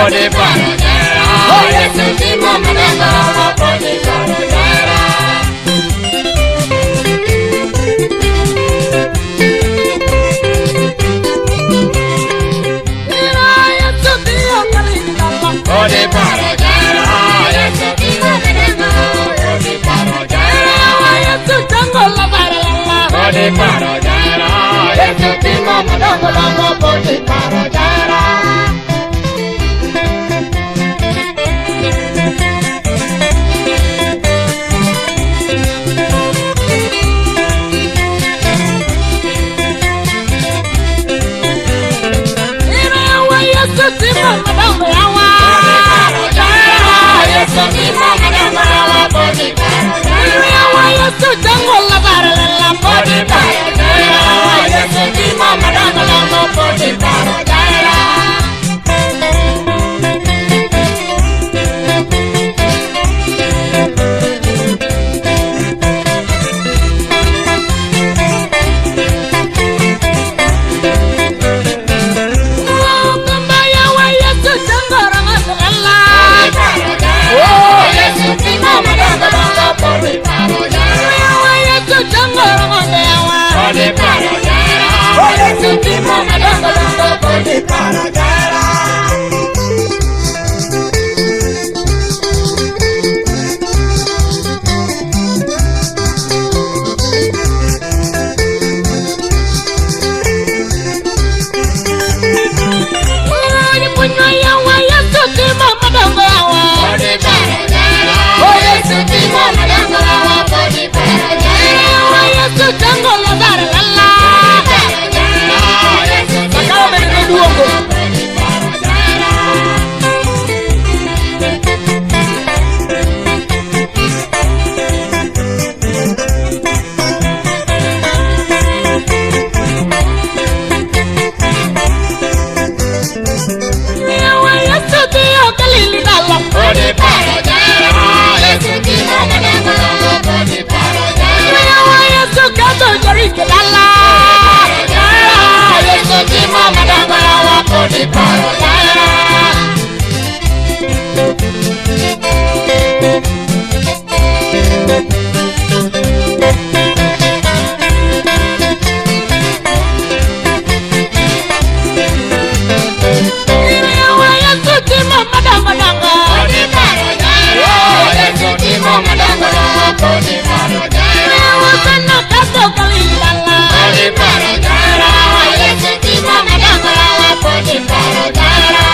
Podi paro jahera. Oh, Yesu timo madongo yawa, podi paro jahera. Yesu dhiyo Galili dala. Podi paro jahera. Yesu timo madongo. Podi paro jahera. Yesu chango la bara lala. Podi paro jahera. Yesu timo madongo dongo, podi paro jahera. Yesu timo madongo yawa. Podi paro jahera. Yesu timo madongo yawa. Podi paro jahera. Yesu chango la bara lala, Podi paro jahera. Yesu timo madongo dongo. Podi paro jahera. Yesu chango rango lala. Podi paro jahera. Yesu timo madongo dongo. Podi paro jahera. Yesu chango rango yawa. Podi paro jahera. Yesu timo madongo dongo, podi paro jahera. Yesu timo madongo yawa. Podi paro jahera. Yesu timo madongo yawa. Podi paro jahera. Yesu chango la bara lala. Podi paro jahera. Yesu timo Sakao medo duogo. Podi paro jahera. Yesu dhiyo Galili dala. Podi paro jahera. Yesu timo madongo dongo. Podi paro jahera. Yesu kadho Jeriko dala. Paro jahera. Yesu timo madongo yawa. Podi paro jahera. Yesu timo madongo dongo. Podi paro jahera. Yesu timo madongo dongo. Podi paro jahera. Hosanna kadho Galili dala. Podi paro jahera. Yesu timo madongo yawa. Podi paro jahera.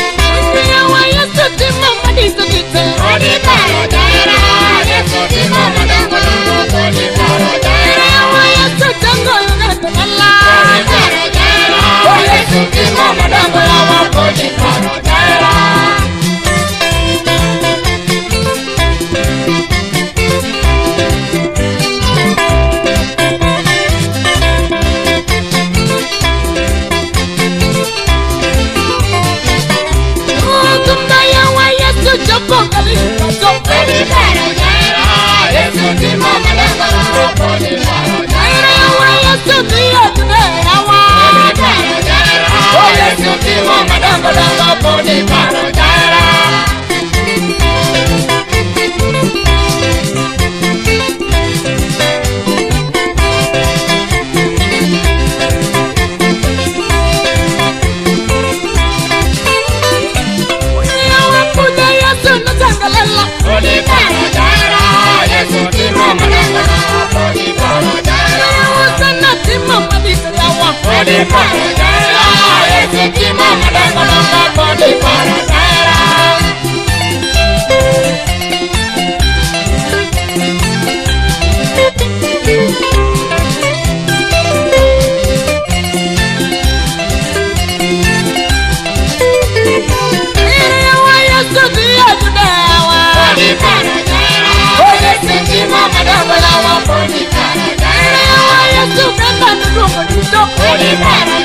Yesu timo madiso gite. Podi paro jahera. Yesu timo madongo dongo. Podi paro jahera. Yesu chango ng'ato dala. Podi paro jahera. Yesu timo madongo yawa. Podi paro jahera. Kumbe yawa Yesu chopo Galili dala. Podi paro jahera. Yesu timo madongo dongo. Podi paro jahera. Yesu dhiyo Judea yawa. Podi paro jahera. Yesu timo madongo dongo. Podi paro jahera. Yawa pude Yesu nochango lala. Podi paro jahera. Yesu timo madongo dongo. Podi paro jahera. Hosanna timo madiso yawa. Podi paro jahera. Yesu timo madongo dongo. Podi paro jahera. Yesu dhiyo Judea yawa. Podi paro jahera. Yesu timo madongo yawa. Podi paro jahera. Yesu kaka noduogo duto. Podi paro